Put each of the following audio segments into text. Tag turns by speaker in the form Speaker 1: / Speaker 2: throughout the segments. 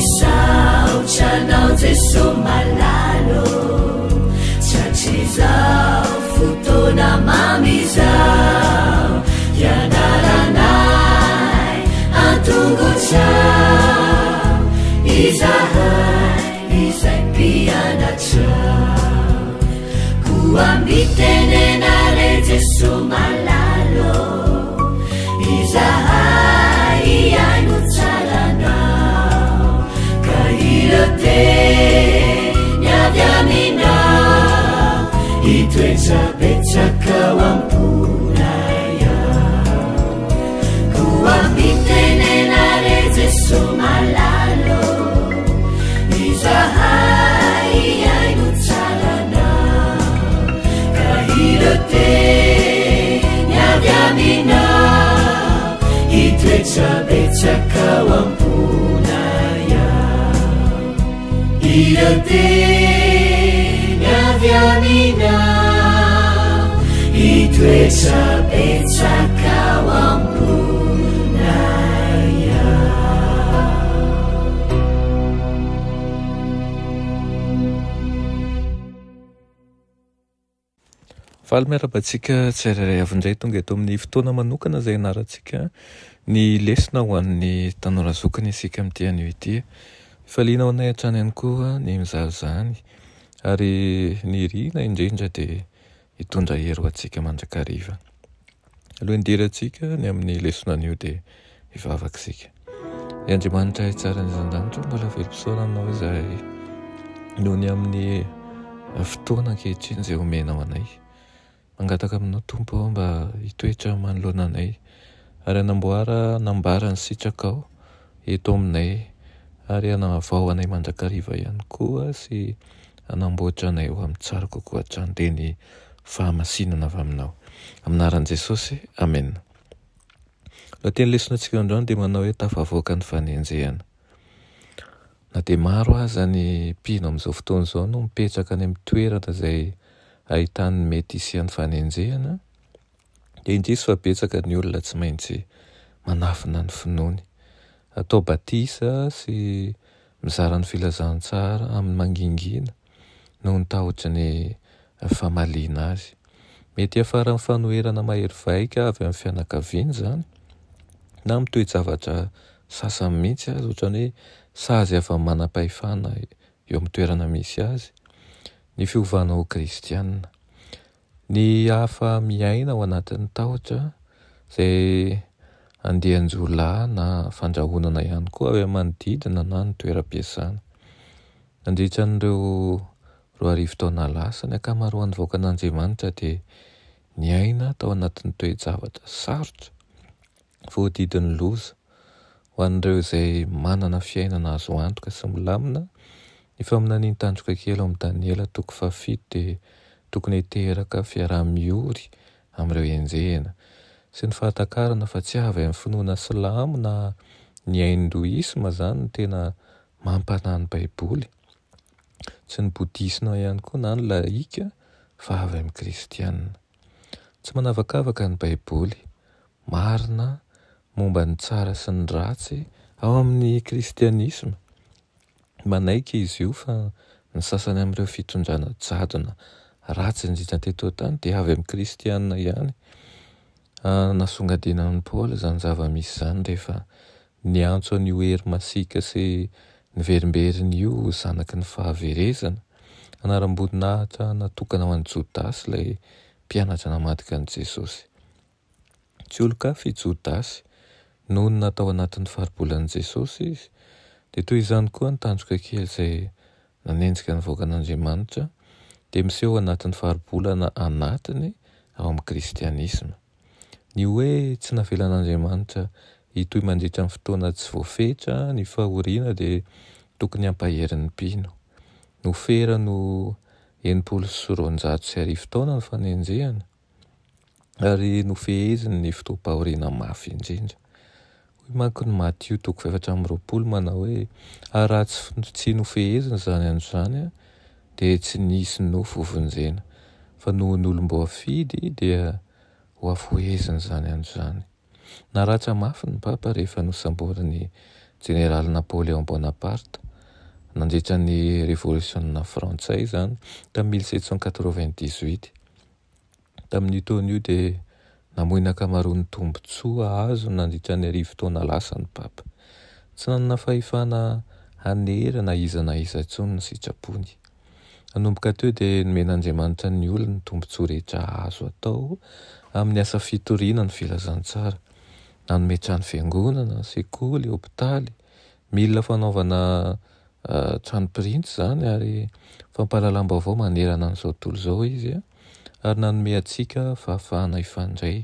Speaker 1: Misaotra anao Jeso malala ô, Tratrizao fotoana mamy izao, Hianaranay an-tongotrao, Izahay izay mpianatrao. Koa mitenena re Jeso malala ô, Izahay hihaino tsara anao, Ka ireo teny avy aminao, Hitoetra betsaka ao am-ponay ao. Koa mitenena re Jeso malala ô, Izahay hihaino tsara anao, Ka ireo teny avy aminao, Hitoetra betsaka ao am-ponay ao. Ireo teny avy aminao, Hitoetra betsaka ao am-ponay ao.
Speaker 2: Faly miarahaba antsika tsirairay avy indray tonga eto amin'ny fotoana manokana izay ianarantsika ny lesona ho an'ny tanora zokiny isika amin'ity anio ity. Fifaliana ho anay hatrany ihany koa ny mizara izany ary ny irina indrindra dia hitondra hery ho antsika mandrakariva. Alohan'ny hidirantsika ny amin'ny lesona anio dia hivavaka isika. Ry Andriamanitra Ray tsara any an-danitra, mbola velom-pisaorana Anao izahay noho ny amin'ny fotoana ankehitriny izay omenao anay. Mangataka aminao Tompo aho mba hitoetra manoloana anay ary hanamboara hanambara ny sitrakao eto aminay ary hanavao anay mandrakariva ihany koa sy hanamboatra anay ho amin'ny tsara kokoa hatrany dia ny fahamasinana avy aminao. Amin'ny anaran'i Jesosy, amena. Lohateny lesona antsika androany dia manao hoe tafavoaka ny fanenjehana. Na dia maro aza ny mpino amin'izao fotoana izao no mipetraka any amin'ny toerana izay ahitany ny mety hisian'ny fanenjehana, dia indrisy fa betsaka ny olona tsy maintsy manafina ny finoany. Atao batisa sy mizara ny filazantsara amin'ny mangingina noho ny tahotry ny famaliana azy. Mety hiafara amin'ny fanoherana mahery vaika avy amin'ny fianakaviany izany, na amin'ny toe-javatra sasany mihitsy aza, ohatran'ny hoe sazy avy amin'ny manam-pahefana eo amin'ny toerana misy azy, ny fiovana ho kristiana. Ny hafa miaina ao anatin'ny tahotra izay andian-jiolahy na fandrahonana ihany koa avy amin'ny manodidina na ny toeram-piasana. Nandritra an'ireo 2000 taona lasa, ny ankamaroan'ny vahoakan'Andriamanitra dia niaina tao anatin'ny toe-javatra sarotra, voahodidin'ny loza. Ho an'ireo izay manana fiainana azo antoka sy milamina, ny faminanian'ny tandroka kely ao amin'ny Daniela toko fahafito dia tokony hiteraka fiaraha-miory amin'ireo enjehina, sy ny fahatakarana fa tsy avy amin'ny finoana silamo na ny Hindoisma izany no tena mampanahy ny Baiboly, tsy ny bodisma ihany koa na ny laika fa avy amin'ny kristiana. Tsy manavakavaka ny Baiboly. Marina momba ny tsara sy ny ratsy ao amin'ny kristianisma. Manaiky izy io fa ny sasany amin'ireo fitondrana jadona ratsy indrindra teto an-tany dia avy amin'ny kristiana ihany. Nasongadinan'i Paoly izany zava-misy izany rehefa niantso an'io hery masiaka sy niverimberina io ho zanaky ny fahaverezana. Anaram-boninahitra natokana ho an'i Jodasy ilay mpianatra namadika an'i Jesosy. Tsy olon-kafa i Jodasy. Nonina tao anatin'ny faribolan'i Jesosy izy. Dia toy izany koa ny tandroka kely izay nanenjika ny vahoakan'Andriamanitra dia miseho anatin'ny faribolana anatiny ao amin'ny kristianisma. Ny hoe tsy navelan'Andriamanitra hitohy mandritra ny fotoana tsy voafetra ny fahoriana dia tokony hampahery ny mpino. Noferany ho 1260 taona ny fanenjehana ary nofeheziny ny fotoam-pahoriana mafy indrindra. Hoy manko ny Matio toko fahefatra amby roapolo manao hoe, Ary raha tsy nofeheziny izany andro izany, dia tsy nisy nofo hovonjena, fa noho ny olom-boafidy dia hohafoheziny izany andro izany. Naratra mafy ny Papa rehefa nosamborin'i Jeneraly Napoléon Bonaparte, nandritra ny Revolisiona Frantsay izany, tamin'ny 1798. Tamin'io taona io dia namoy ny ankamaroan'ny tombontsoa azony nandritra ny arivotaona lasa ny Papa. Tsy nanana fahefana hanery na iza na iza intsony ny sitrapony. Nanomboka teo dia nomen'Andriamanitra ny olony ny tombontsoa rehetra azo atao amin'ny asa fitoriana ny filazantsara. Nanome trano fiangonana, sekoly, hopitaly, milina fanaovana trano printy izany ary fampahalalam-baovao manerana an'izao tontolo izao izy ary nanome antsika fahafahana hifandray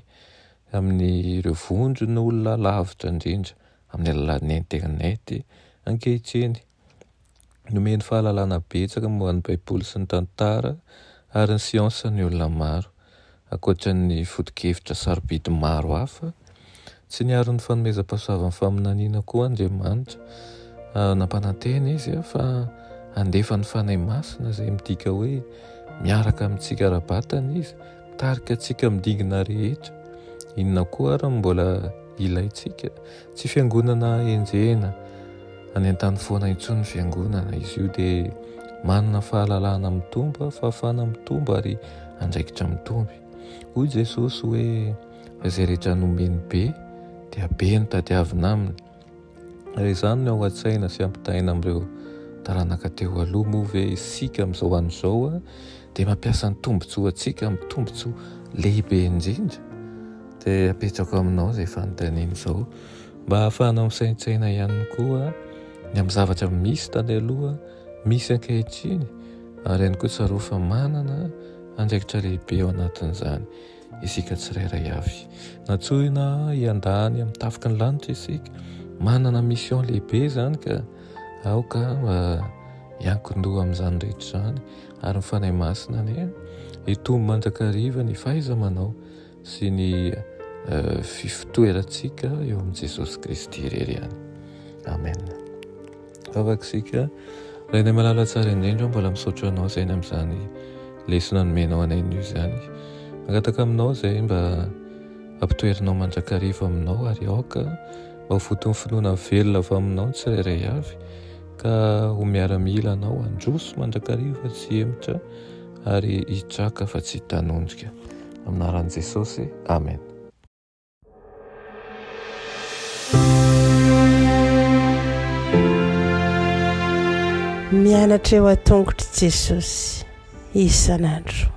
Speaker 2: amin'ireo vondron'olona lavitra indrindra amin'ny alalan'ny internet ankehitriny. Nomeny fahalalana betsaka momba ny Baiboly sy ny tantara ary ny siansa ny olona maro. Ankoatra ny foto-kevitra sarobidy maro hafa, tsy niaro ny fanomezam-pahasoavan'ny faminaniana koa Andriamanitra. Nampanantena Izy fa handefa ny Fanahy Masina, izay midika hoe miaraka amintsika ara-batana Izy, mitarika antsika amin'ny dingana rehetra. Inona koa ary no mbola ilaintsika? Tsy fiangonana enjehina any an-tany foana intsony ny fiangonana. Izy io dia manana fahalalahana mitombo, fahafahana mitombo ary andraikitra mitombo. Hoy Jesosy hoe izay rehetra nomeny be dia be no tadiavina aminy. Raha izany no ao an-tsaina sy ampitaina amin'ireo taranaka teo aloha, moa ve isika amin'izao andro izao dia mampiasa ny tombontsoantsika amin'ny tombontsoa lehibe indrindra? Dia apetrako aminao izay fanontaniana izao mba hahafahanao misaintsaina ihany koa ny amin'ny zavatra misy tany aloha, misy ankehitriny, ary ihany koa tsarovy fa manana andraikitra lehibe ao anatin'izany isika tsirairay avy. Nantsoina hiandany amin'ny tafiky ny lanitra isika, manana mission lehibe izany ka aoka mba hiankin-doha amin'izany rehetra izany ary ny Fanahy Masina anie hitombo mandrakariva ny fahaiza-manao sy ny fifotoerantsika eo amin'i Jesosy Kristy irery ihany. Amen. Vavaka isika. Rainay malala tsara indrindra, mbola misaotra anao izay ny amin'izany lesona nomenao anay anio izany. Mangataka aminao izay mba ampitoerinao mandrakariva aminao ary aoka mba ho voton'ny finoana velona avy aminao ny tsirairay avy ka ho miaramila anao handroso mandrakariva tsy hihemotra ary hitraka fa tsy hitanondrika. Amin'ny anaran'i Jesosy, Amen.
Speaker 3: Mianatra eo an-tongotr'i Jesosy isan'andro.